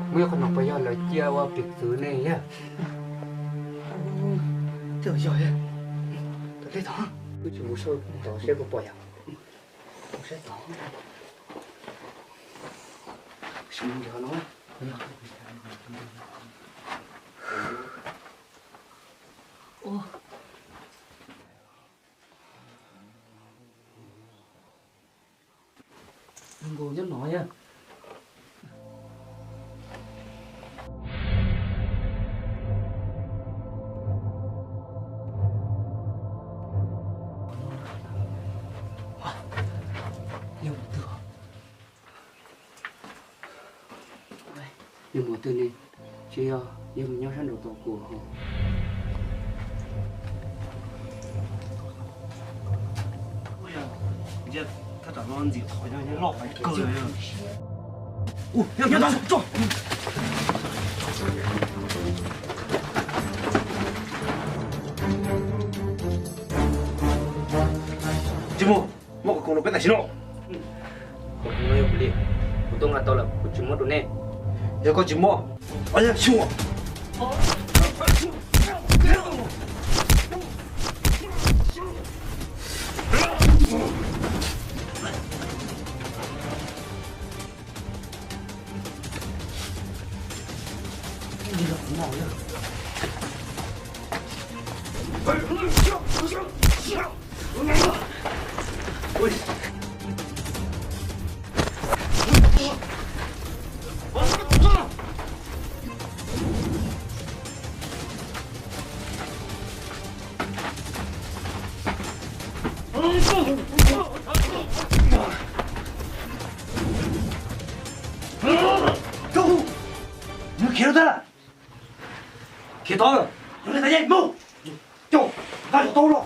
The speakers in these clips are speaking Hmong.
Muaj ib qho no puas yog lawv cia ua piv txwv ne yog? Tej zaum yog, tawm tej tod, wb tsis mus saib tod seb puas pom yom. Mus saib tod, sim mus nrhiav qhov no. Nkaus nyob no yog. Yog mus twg ne? Tsis yog, yog mus nyob sab nraud tod kuv ho. Thaj tsam no ntxim qhov loj pais kawg. Tsis mus, muab qhov khoom rau peb tam sim no. Qhov khoom no yog kuv li, kuv tuaj nqa tau lawm, kuv tsis muab rau nej. Yog koj tsis muab, xyuas. Nws khiav tag, khiav tod, nws li tas yeej mus, coj nqa tau los.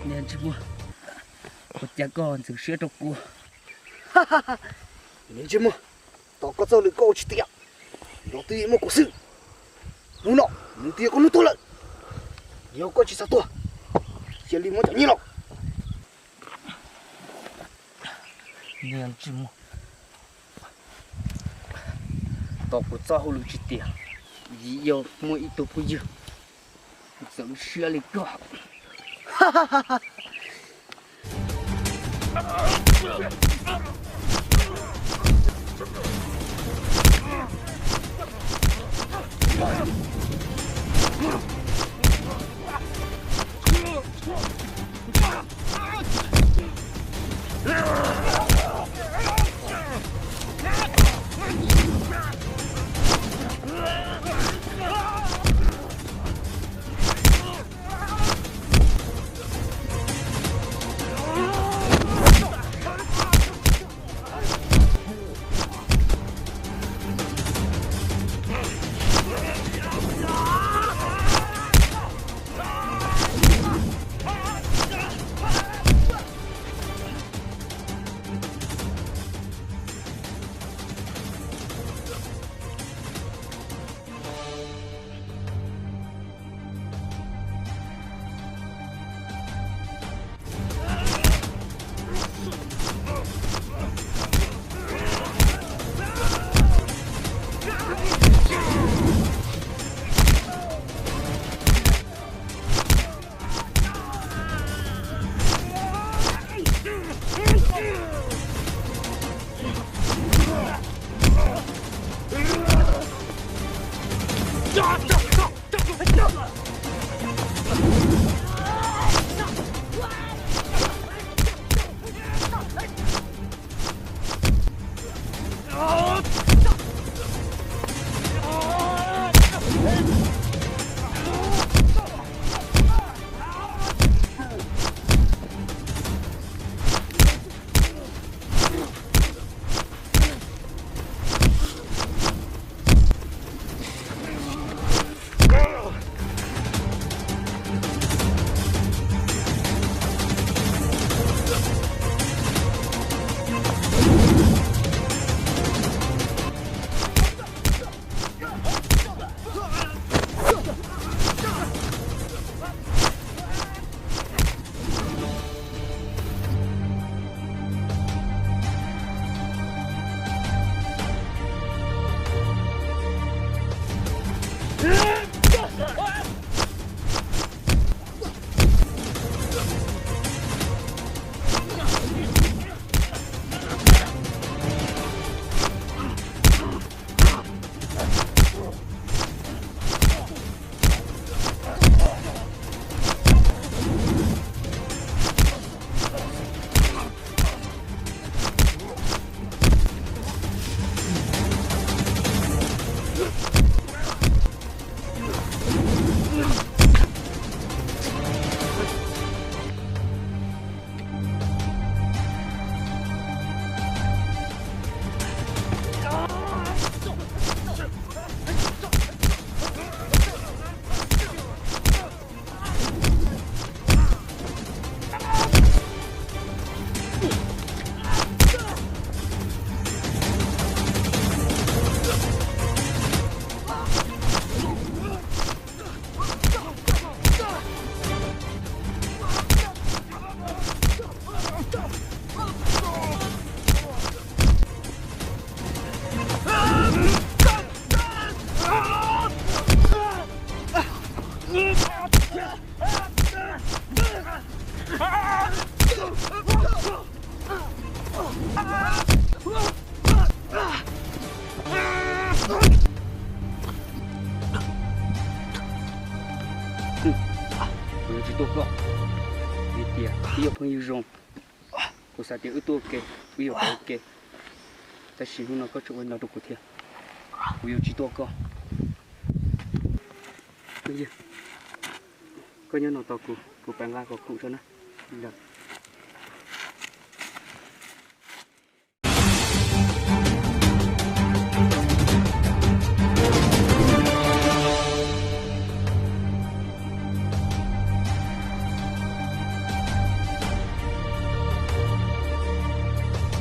Niag ntsej muag, ua cas koj ntxeev siab rau kuv? Niag ntsej muag, tos koj txoj lwm koj ua tsis tiav, los twb yeej muaj kuv xwb. Hnub no nws twb yog koj hnub tuag lawm, yog koj tsis xav tuag, cia li muab cov nyiaj los. Niag ntsej muag, tos kuv txoj hauj lwm tsis tiav, vim yog muaj ib tug phooj ywg ntxeev siab li koj. Tuaj koj, vim tias wb yog phooj ywg zoo, kuv xav tias wb tuaj ua ke, wb yuav pab ua ke. Tab sis hnub no koj tseem ua li no rau kuv thiab, kuv yuav tsis tuaj koj. Koj nyob no tos kuv, kuv pab nqa kom kum tso na.